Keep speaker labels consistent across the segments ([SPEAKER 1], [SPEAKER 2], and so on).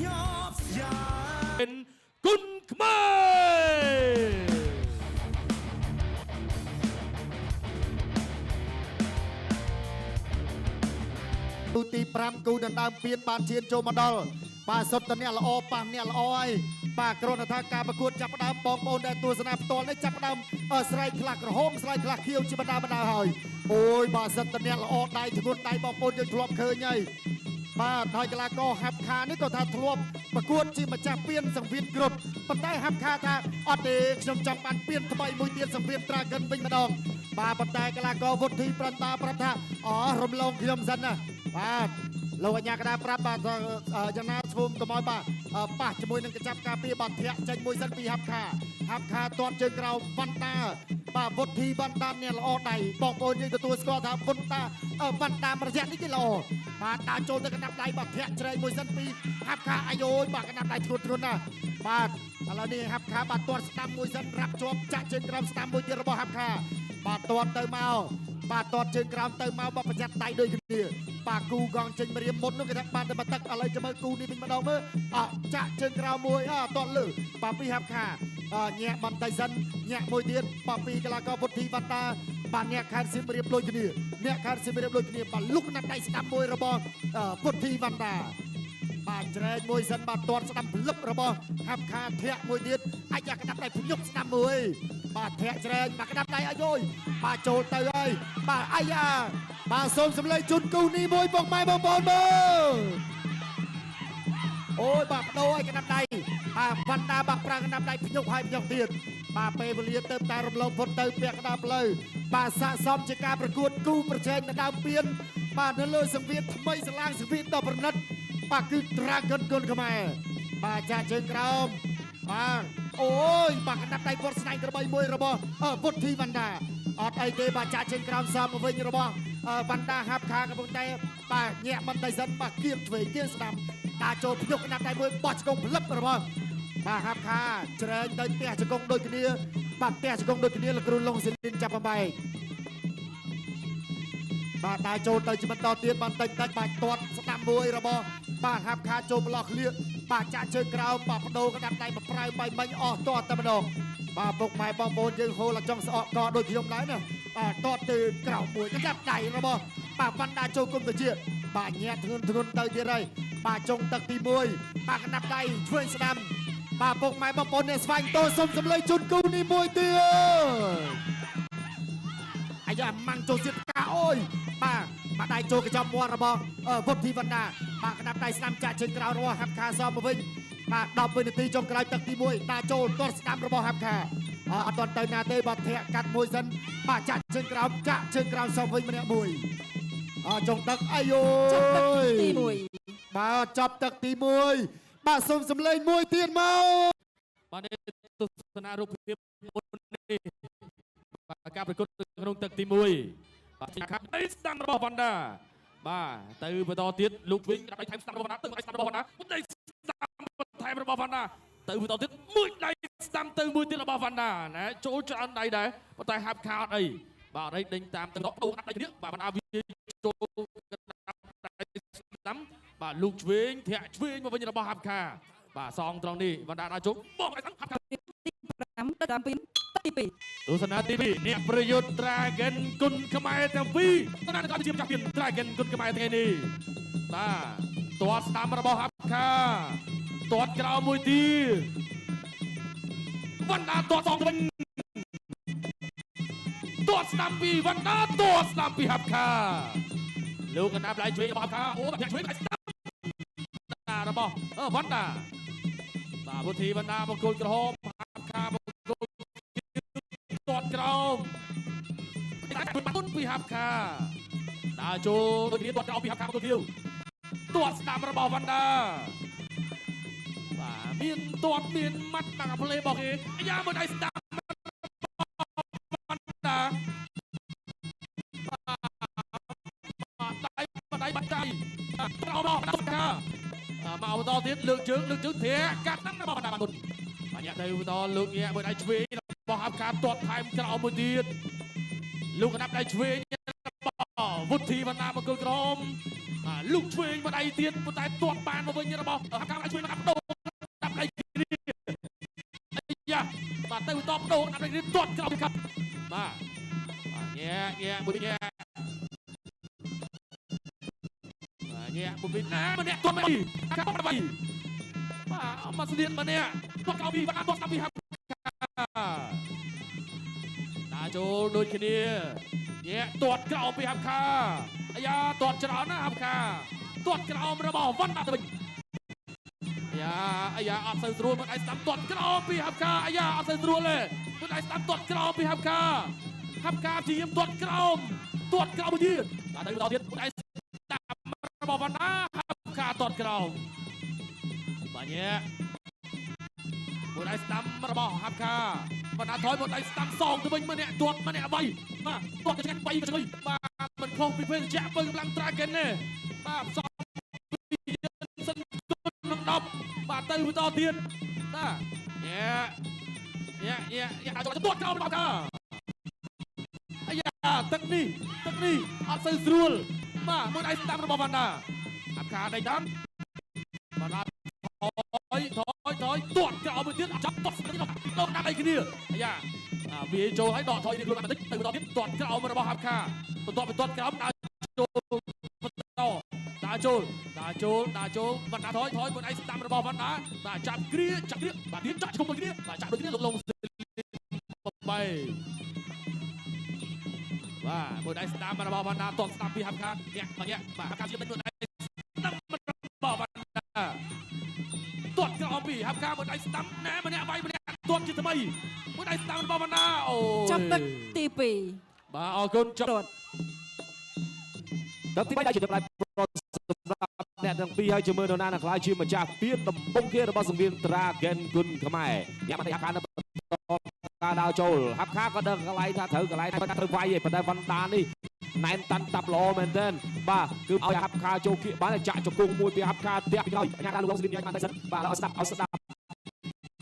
[SPEAKER 1] ញា
[SPEAKER 2] គុនខ្មែរ
[SPEAKER 3] គូទី5គូដណ្ដើមពៀនបានឈានចូលមកដល់បាទសុទ្ធតែអ្នកល្អប៉ះអ្នកល្អហើយបាទគ្រាន់តែថាការប្រកួតចាប់ផ្ដើមបងប្អូនដែលទស្សនាផ្ទាល់នេះចាប់ផ្ដើមស្រែកខ្លះក្រហមស្រែកខ្លះខៀវជាបណ្ដាបណ្ដាហើយអូយបាទសុទ្ធតែអ្នកល្អដៃធ្ងន់ដៃបងប្អូនយើងធ្លាប់ឃើញហើយបាទហើយកីឡាករហាប់ខានេះក៏ថាធ្លាប់ប្រកួតជាម្ចាស់ពានសង្វៀនគ្រុតប៉ុន្តែហាប់ខាថាអត់ទេខ្ញុំចង់បានពានថ្មីមួយទៀតសង្វៀនត្រាកិនវិញម្ដងបាទប៉ុន្តែកីឡាករវុធីប្រន្តាប្រាប់ថាអូរំលងខ្ញុំសិនណាបាទលោកអញ្ញាកដាប្រាប់បាទយ៉ាងណាឈុំកុំឲ្យបាទប៉ះជាមួយនឹងកញ្ចាប់ការពារបាទធាក់ចេញមួយសិនពីហាប់ខាហាប់ខាទាត់ជើងក្រោមវ៉ាន់តាបាទវុធីវ៉ាន់តាអ្នកល្អដៃបងប្អូនយើងទទួលស្គាល់ថាវុនតាវ៉ាន់តាមរយៈនេះគេល្អបាទដើរចូលទៅកណ្ដាប់ដៃបាទធាក់ជ្រែកមួយសិនពីហាប់ខាអាយយបាទកណ្ដាប់ដៃធ្ងន់ធ្ងរណាស់បាទឥឡូវនេះហាប់ខាបាទទាត់ស្ដាំមួយសិនរាប់ជាប់ចាក់ជើងក្រោមស្ដាំមួយទៀតរបស់ហាប់ខាបាទទាត់ទៅមកបាទទាត់ជើងក្រោមទៅមកបាទប្រយ័ត្នដៃដូចគ្នាបាទគូកងចេញម្រាមមុននោះគេថាបានតែមកទឹកឥឡូវចាំមើលគូនេះវិញម្ដងមើលអចាក់ជើងក្រោមមួយអទាត់លើបាទពីហាប់ខាញាក់បន្តិចសិនញាក់មួយទៀតបាទពីកីឡាករវុធីវ៉ាន់តាបាទអ្នកខេត្តសៀមរាបដូចគ្នាអ្នកខេត្តសៀមរាបដូចគ្នាបាទលុកណាត់ដៃស្ដាំមួយរបស់វុធីវ៉ាន់តាបាទជ្រែកមួយសិនបាទទាត់ស្ដាំភ្លឹបរបស់ហាប់ខាធាក់មួយទៀតអាចយ៉ាក្តាប់ដៃភ្ញុកស្ដាំមួយបាទធាក់ជ្រែកបាទក្តាប់ដៃអាយយបាទចូលទៅហើយបាទអាយ៉ាបាទសូមសម្លេងជូនគូនេះមួយពុកម៉ែបងប្អូនមើលអូយបាទបដូរឲ្យក្តាប់ដៃបាទវ៉ាន់តាបាទប្រាំងក្តាប់ដៃភ្ញុកហើយភ្ញុកទៀតបាទពេលវេលាទៅតែរំលងផុតទៅពាក់ក្តាប់ផ្លូវបាទស័កសមជាការប្រកួតគូប្រជែងដណ្ដើមពានបាទនៅលើសង្វៀនថ្មីស្រឡាងសង្វៀនដ៏ប្រណិតបាទគឺ Dragon គុនខ្មែរបាទចាក់ជើងក្រោមបាទអូយបាទកណ្ដាប់ដៃវត្តស្នែងក្របីមួយរបស់វុធីវណ្ដាអត់អីទេបាទចាក់ជើងក្រោមសមមកវិញរបស់វណ្ដាហាប់ខាកំពុងតែបាទញាក់មិនដៃសិនបាទគៀងឆ្វេងគៀងស្ដាំដាក់ចូលភ្ញុកកណ្ដាប់ដៃមួយបោះឆ្កងផ្លឹបរបស់បាទហាប់ខាជ្រែងទៅផ្ទះជង្គង់ដូចគ្នាបាទផ្ទះជង្គង់ដូចគ្នាលោកគ្រូលងសេលីនចាប់បំបែកបាទដើរចូលទៅជាបន្តទៀតបានតិចតិចបាទទាត់ស្ដាំមួយរបស់បាទហាប់ខាចូលប្លោះឃ្លៀកបាទចាក់ជើងក្រោមបាទបដូរកណ្ដាប់ដៃមកប្រៅបៃមិញអស់ទាត់តែម្ដងបាទពុកម៉ែបងប្អូនយើងហូរលចង់ស្អកកដូចខ្ញុំដែរណាបាទទាត់ទៅក្រោមមួយកណ្ដាប់ដៃរបស់បាទវ៉ាន់ដាចូលគុំទៅជាបាទញាក់ធ្ងន់ធ្ងន់ទៅទៀតហើយបាទចុងទឹកទី1បាទកណ្ដាប់ដៃឆ្វេងស្ដាំបាទពុកម៉ែបងប្អូនអ្នកស្វែងតោសុំសម្លេងជូនគូនេះមួយទៀតអាយ៉ាម៉ាំងចូលទៀតផ្កាអូយបាទបាទដៃចូលកញ្ចប់មាត់របស់វុធីវណ្ដាបាទក្តាប់ដៃស្ដាំចាក់ជើងក្រោយរបស់ហាប់ខាសមមកវិញបាទ10វិនាទីចុងក្រោយទឹកទី1តាចូលទាត់ស្ដាំរបស់ហាប់ខាអត់ទាន់ទៅណាទេបាទធាក់កាត់មួយសិនបាទចាក់ជើងក្រោមចាក់ជើងក្រោមសមវិញម្នាក់មួយអចុងទឹកអាយ
[SPEAKER 4] ចប់ទឹក
[SPEAKER 3] យ
[SPEAKER 4] ទី1
[SPEAKER 3] បាទចប់ទឹកទី1បាទសូមសម្លេងមួយទៀតមក
[SPEAKER 2] បាទនេះទស្សនារូបភាពមុននេះបាទការប្រកួតក្នុងទឹកទី1បាទខាងដៃស្ដាំរបស់វ៉ាន់ដាបាទទៅបន្តទៀតលោកវិញដៃថែមស្ដាំរបស់វ៉ាន់ដាទៅដៃស្ដាំរបស់វ៉ាន់ដាដៃស្ដាំបន្ថែមរបស់វ៉ាន់ដាទៅបន្តទៀតមួយដៃស្ដាំទៅមួយទៀតរបស់វ៉ាន់ដាណាចូលច្រើនដៃដែរប៉ុន្តែហាប់ខាអត់អីបាទអត់អីដេញតាមទៅដកដៃគ្នាបាទវ៉ាន់ដាវាចូលកណ្ដាប់ដៃស្ដាំបាទលោកឆ្វេងធាក់ឆ្វេងមកវិញរបស់ហាប់ខាបាទសងត្រង់នេះវ៉ាន់ដាដល់ជុំបោះឲ្យហាប់ខា
[SPEAKER 4] ទី5ទៅតាម2ទឹកទី2
[SPEAKER 2] ទស្សនាទី2អ្នកប្រយុទ្ធ Dragon គុនខ្មែរទាំងពីរតំណាងដល់ជាម្ចាស់ពាន Dragon គុនខ្មែរថ្ងៃនេះបាទទាត់ស្ដាំរបស់ហាប់ខាទាត់ក្រោមមួយទៀតវណ្ដាទាត់សងទៅវិញទាត់ស្ដាំពីវណ្ដាទាត់ស្ដាំពីហាប់ខាលោកកណ្ដាប់ដៃឆ្វេងរបស់ហាប់ខាអូបាទឆ្វេងដៃស្ដាំរបស់វណ្ដាបាទវុធីវណ្ដាបង្គោលក្រហមហាប់ខាបង្គោល ទាត់ក្រោមតែគុណពីហាប់ខាដើរចូលដូចគ្នាទាត់ក្រោមពីហាប់ខាមកគៀវទាត់ស្ដាំរបស់វណ្ដាបាទមានទាត់មានម៉ាត់តាំងផ្លេរបស់គេអាយ៉ាមួយដៃស្ដាំវណ្ដាបាទដៃដៃបាត់ដៃក្រោមរបស់វណ្ដាមកបន្តទៀតលើកជើងលើកជើងធាក់កាត់តាមរបស់វណ្ដាបានគុណបាទញាក់ទៅបន្តលើកញាក់មួយដៃឆ្វេងរបស់ហាប់ខាទាត់ថែមក្រោមមួយទៀតលោកកណ្ដាប់ដៃឆ្វេងរបស់វុធីវណ្ណាមង្គលក្រម បាទលូកឆ្វេងមកដៃទៀតប៉ុន្តែទាត់បានមកវិញរបស់ហាប់ខាដៃឆ្វេងមកដាក់ដោដាក់ដៃគ្នាអាយ៉ាបាទទៅបន្តដោដាក់ដៃគ្នាទាត់ក្រោមពីខាប់បាទញ៉ែញ៉ែមួយញ៉ែបាទញ៉ែមួយពីណាម្នាក់ទាត់មកខាប់បាបាទមកស្លៀតម្នាក់ទាត់ក្រោមពីបាទទាត់តាមពីហាប់ដើរចូលដូចគ្នាញ៉ែទាត់ក្រោមពីហាប់ខាអាយ៉ាទាត់ច្រើនណាស់ហាប់ខាទាត់ក្រោមរបស់វណ្ណដាទៅវិញអាយ៉ាអាយ៉ាអត់សូវស្រួលមិនឲ្យស្ដាប់ទាត់ក្រោមពីហាប់ខាអាយ៉ាអត់សូវស្រួលទេមិនឲ្យស្ដាប់ទាត់ក្រោមពីហាប់ខាហាប់ខាព្យាយាមទាត់ក្រោមទាត់ក្រោមមួយទៀតបាទទៅបន្តទៀតមិនឲ្យស្ដាប់របស់វណ្ណដាហាប់ខាទាត់ក្រោមបាទញ៉ែមួយដៃស្ដាំរបស់ហាប់ខាវណ្ណដាថយមួយដៃស្ដាំសងទៅវិញម្នាក់ទាត់ម្នាក់វាយបាទទាត់ទៅឆ្ងាញ់បីក៏ឆ្ងុយបាទមិនខុសពីភេសជ្ជៈពើកម្លាំងត្រាហ្គេនទេបាទផ្សំពីសិនគុណនឹង10បាទទៅបន្តទៀតបាទញ៉ែញ៉ែញ៉ែញ៉ែអាចទាត់ក្រោមរបស់ខាអាយ៉ាទឹកនេះទឹកនេះអត់សូវស្រួលបាទមួយដៃស្ដាំរបស់វណ្ណដាហាប់ខាដៃតាមវណ្ណដាថយថយថយទាត់ក្រោមមួយទៀតអត់ចាប់ទាត់ស្ដាំដល់ដាក់អីគ្នាអាយ៉ាវាចូលឲ្យដកថយនេះខ្លួនបន្តិចទៅបន្តទៀតទាត់ក្រោមរបស់ហាប់ខាបន្ទាប់ពីទាត់ក្រោមដើរចូលបន្តដើរចូលដើរចូលដើរចូលវណ្ណដាថយថយមួយដៃស្ដាំរបស់វណ្ណដាបាទចាប់គ្រាចាប់គ្រាបាទទៀតចាក់ឈុំដូចគ្នាបាទចាប់ដូចគ្នាលងលងបីបាទមួយដៃស្ដាំរបស់វណ្ណដាទាត់ស្ដាំពីហាប់ខាញាក់បាទញាក់បាទហាប់ខាជាមួយដៃស្ដាំរបស់វណ្ណដាទាត់ក្រោមពីហាប់ខាមួយដៃស្ដាំណែម្នាក់វាយម្នាក់ទាត់ជាថ្មីមួយដៃស្ដាំរបស់វណ្ណដាអូ
[SPEAKER 4] ចប់ទឹកទី2
[SPEAKER 2] បាទអរគុណចប់
[SPEAKER 4] រត់
[SPEAKER 1] ទឹកទី3ដែលជាទឹកដៃប្រុសសម្រាប់អ្នកទាំងពីរហើយជាមើលនរណានឹងខ្លាយជាម្ចាស់ពានដំបងគេរបស់សង្វៀន Dragon គុណខ្មែរញ៉ាំមកតែហាប់ខានៅបន្តការដើរចូលហាប់ខាក៏ដឹងកន្លែងថាត្រូវកន្លែងថាត្រូវវាយឯងប៉ុន្តែវ៉ាន់ដានេះណែនតាន់តាប់ល្អមែនទែនបាទគឺឲ្យហាប់ខាចូលគៀកបានចាក់ជង្គង់មួយពីហាប់ខាតាក់ពីក្រោយញ៉ាំដល់លោកលងស្លីនញ៉ាំបានតែសិនបាទឲ្យស្ដាប់ឲ្យស្ដាប់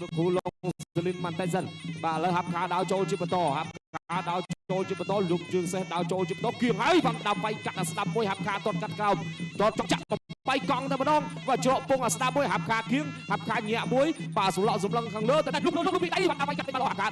[SPEAKER 1] លោកគ្រូលងស្លីនបានតែសិនបាទឥឡូវហាប់ខាដើរចូលជាបន្តហាប់ខាដើរចូលជាបន្តលុបជើងសេះដើរចូលជាបន្តគៀងហើយវ៉ាន់ដាវាយកាត់អាស្ដាប់មួយហាប់ខាទាត់កាត់ក្រោមទាត់ចុកចាក់បៃកង់តែម្ដងបាទច្រកពងអាស្ដាប់មួយហាប់ខាគៀងហាប់ខាញាក់មួយបាទសម្លក់សម្លឹងខាងលើតែលុបលុបលុបពីដៃវ៉ាន់ដាវាយកាត់ទៅមកហាប់ខា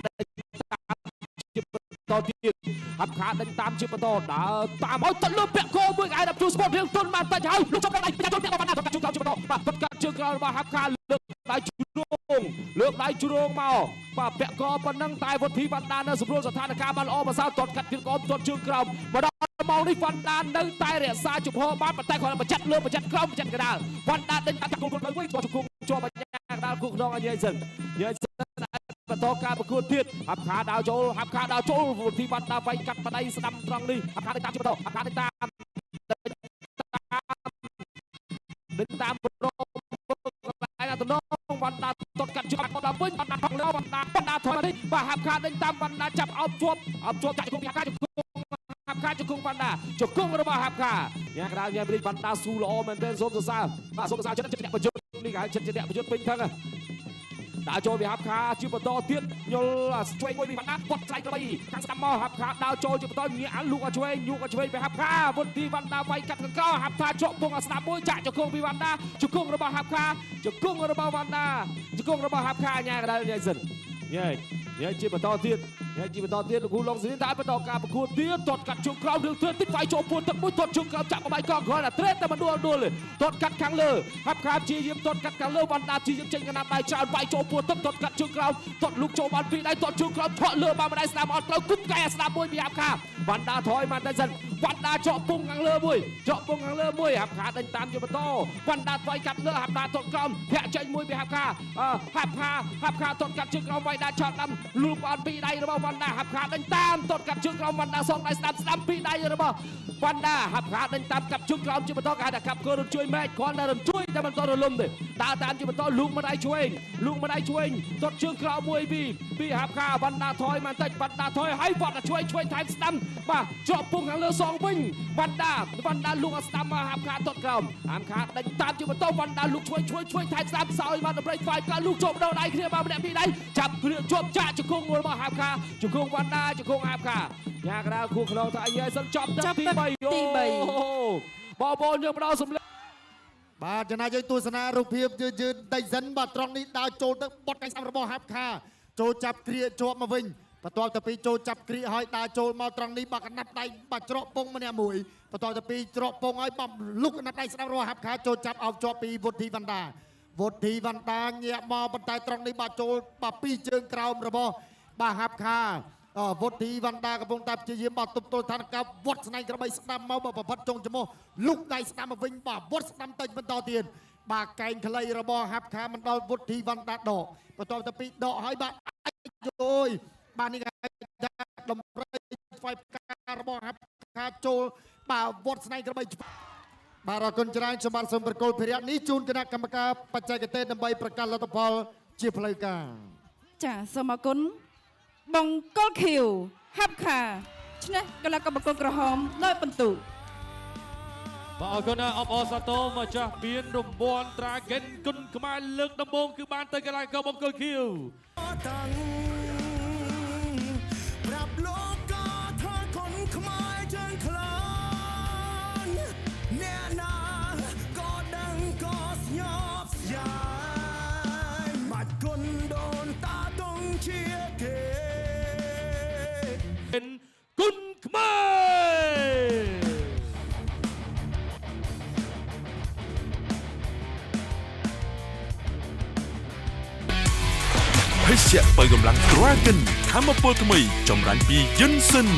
[SPEAKER 1] ជាបន្តទៀតហាប់ខាដេញតាមជាបន្តដើរតាមឲ្យទៅលើពាក់គោមួយឯដល់ជួស្ពតរៀងទុនបានតិចហើយលុបចុកដៃប្រចាំពាក់វ៉ាន់ដាទាត់កាត់ជើងក្រោមជាបន្តបាទទាត់កាត់ជើងក្រោមរបស់ហាប់ខាលើកដៃជ្រុងលើកដៃជ្រុងមកបាទពាក់កប៉ុណ្ណឹងតែវុធីវ៉ាន់ដានៅសម្រួលស្ថានភាពបានល្អប្រសើរទាត់កាត់ជើងក្រោមទាត់ជើងក្រោមមកដល់ម៉ោងនេះវ៉ាន់ដានៅតែរក្សាជំហរបានប៉ុន្តែគ្រាន់តែបច្ចិតលើបច្ចិតក្រោមបច្ចិតកដាលវ៉ាន់ដាដេញតាមគោលគោលវិញជាប់ជង្គង់ជាប់បញ្ញាកដាលគូខ្នងឲ្យញ៉ៃសិនញ៉ៃសិនបន្តការប្រកួតទៀតហាប់ខាដើរចូលហាប់ខាដើរចូលវុធីវ៉ាន់ដាវាយកាត់បដៃស្ដាំត្រង់នេះហាប់ខាដេញតាមជាបន្តហាប់ខាដេញតាមដេញតាមរកកន្លែងតំណងវ៉ាន់ដាទាត់កាត់ជើងដល់វិញវ៉ាន់ដាថងលើវ៉ាន់ដាវ៉ាន់ដាថយនេះបាទហាប់ខាដេញតាមវ៉ាន់ដាចាប់អោបជាប់អោបជាប់ចាក់ជង្គង់ពីហាប់ខាជង្គង់ហាប់ខាជង្គង់វ៉ាន់ដាជង្គង់របស់ហាប់ខាញ៉ាកដាលញ៉ាំរីវ៉ាន់ដាស៊ូល្អមែនទែនសូមសរសើរបាទសូមសរសើរចិត្តចិត្តអ្នកប្រយុទ្ធនេះគេហៅចិត្តចិត្តអ្នកប្រយុទ្ធពេញថឹងដើរចូលពីហាប់ខាជាបន្តទៀតញល់ឆ្វេងមួយពីវ៉ាន់ដាគាត់ច្រៃក្របីខាងស្ដាំមកហាប់ខាដើរចូលជាបន្តញាក់លូកឲ្យឆ្វេងញូកឲ្យឆ្វេងពីហាប់ខាវុនទីវ៉ាន់ដាវាយកាត់កង្កហាប់ខាជាប់ពងអាស្ដាំមួយចាក់ជង្គង់ពីវ៉ាន់ដាជង្គង់របស់ហាប់ខាជង្គង់របស់វ៉ាន់ដាជង្គង់របស់ហាប់ខាញ៉ាកដាលញ៉ៃសិនញ៉ៃញ៉ៃជាបន្តទៀតញ៉ៃជាបន្តទៀតលោកគ្រូឡុងស៊ីនតែបន្តការប្រកួតទៀតទាត់កាត់ជើងក្រោមរឿងទ្រេតតិចវាយចូលពួនទឹកមួយទាត់ជើងក្រោមចាក់បបាយកងគ្រាន់តែទ្រេតតែមិនដួលដួលទេទាត់កាត់ខាងលើហាប់ខាព្យាយាមទាត់កាត់ខាងលើវ៉ាន់ដាព្យាយាមចេញកណ្ដាប់ដៃច្រើនវាយចូលពួនទឹកទាត់កាត់ជើងក្រោមទាត់លូកចូលបានពីរដៃទាត់ជើងក្រោមឆក់លើបានម្ដាយស្ដាំអត់ត្រូវគប់កែស្ដាំមួយពីហាប់ខាវ៉ាន់ដាថយមកតែសិនវ៉ាន់ដាជាប់ពុងខាងលើមួយជាប់ពុងខាងលើមួយហាប់ខាដេញតាមជាបន្តវ៉ាន់ដាវាយកាត់លើហាប់ដាទាត់ក្រោមធាក់ចេញមួយពីហាប់ខាហាប់ខាហាប់ខាទាត់កាត់ជើងក្រោមវាយដាឆាត់ដាំលូកបានពីរដៃរបស់វ៉ាន់ដាហាប់ខាដេញតាមទាត់កាត់ជើងក្រោមវ៉ាន់ដាសងដៃស្ដាំស្ដាំពីរដៃរបស់វ៉ាន់ដាហាប់ខាដេញតាមកាប់ជើងក្រោមជាបន្តគេហៅថាកាប់គោរំជួយមែកគ្រាន់តែរំជួយតែមិនតរលំទេដើរតាមជាបន្តលូកម្ដាយឆ្វេងលូកម្ដាយឆ្វេងទាត់ជើងក្រោមមួយពីពីហាប់ខាវ៉ាន់ដាថយមកបន្តិចវ៉ាន់ដាថយហើយវ៉ាន់ដាឆ្វេងឆ្វេងថែមស្ដាំបាទជាប់ពុងខាងលើសងវិញវ៉ាន់ដាវ៉ាន់ដាលូកឲ្យស្ដាំមកហាប់ខាទាត់ក្រោមហាប់ខាដេញតាមជាបន្តវ៉ាន់ដាលូកឆ្វេងឆ្វេងឆ្វេងថែមស្ដាំសោយមកតម្រៃថ្វាយការលូកជាប់ដដៃគ្នាមកម្នាក់ពីរដៃចាប់គ្រាជាប់ចាក់ជង្គង់របស់ហាប់ខាជង្គង់វ៉ាន់ដាជង្គង់ហាប់ខាញ៉ាកដាលគូខ្នងថាអីហើយសិនចប់ទឹកទី
[SPEAKER 4] ចប់ទឹក
[SPEAKER 1] 3
[SPEAKER 4] ទី3
[SPEAKER 1] អូ បងប្អូនយើងផ្ដល់សម្លេង
[SPEAKER 3] បាទចំណាយយើងទស្សនារូបភាពយឺតយឺតដៃសិនបាទត្រង់នេះដើរចូលទៅបត់កៃស្ដាំរបស់ហាប់ខាចូលចាប់គ្រាជាប់មកវិញបន្ទាប់ទៅពីចូលចាប់គ្រាហើយដើរចូលមកត្រង់នេះបាទកណាប់ដៃបាទច្រកពងម្នាក់មួយបន្ទាប់ទៅពីច្រកពងហើយបាទលុកកណាប់ដៃស្ដាំរបស់ហាប់ខាចូលចាប់អោបជាប់ពីវុធីវណ្ដាវុធីវណ្ដាញាក់មកប៉ុន្តែត្រង់នេះបាទចូលបាទពីរជើងក្រោមរបស់បាទហាប់ខាអវុធីវណ្ដាកំពុងតែព្យាយាមបាទទប់ទល់ស្ថានភាពវត្តស្នែងក្របីស្ដាំមកបាទប្រផិតចុងច្មោះលុកដៃស្ដាំមកវិញបាទវត្តស្ដាំទៅបន្តទៀតបាទកែងខ្លីរបស់ហាប់ខាមិនដល់វុធីវណ្ដាដកបន្ទាប់ទៅពីដកហើយបាទអូយបាទនេះគេហៅថាដំរីស្វ័យផ្ការបស់ហាប់ខាចូលបាទវត្តស្នែងក្របីបាទអរគុណច្រើនសម្រាប់សូមប្រកុលភិរៈនេះជូនគណៈកម្មការបច្ចេកទេសដើម្បីប្រកាសលទ្ធផលជាផ្លូវការ
[SPEAKER 4] ចាសូមអរគុណបង្គោលខៀវហាប់ខាឈ្នះកីឡាករបង្គោលក្រហមដោយពិន្ទុ
[SPEAKER 2] បាទអរគុណណាស់អបអរសាទរម្ចាស់ពានរង្វាន់ Dragon គុណខ្មែរលើកដំបូងគឺបានទៅកីឡាករបង្គោលខៀវ
[SPEAKER 5] តាំងប្រាប់លោកក៏ថាคนខ្មែរជើងខ្លានអ្នកណាក៏ដឹងក៏ស្ញប់ស្យាយបាច់គុណដូនតាទងជាគេ
[SPEAKER 2] គុណខ្មែរ
[SPEAKER 6] ភេសជ្ជៈបើកម្លាំង Dragon ធម្មពលថ្មីចម្រាញ់ពីយិនសិន។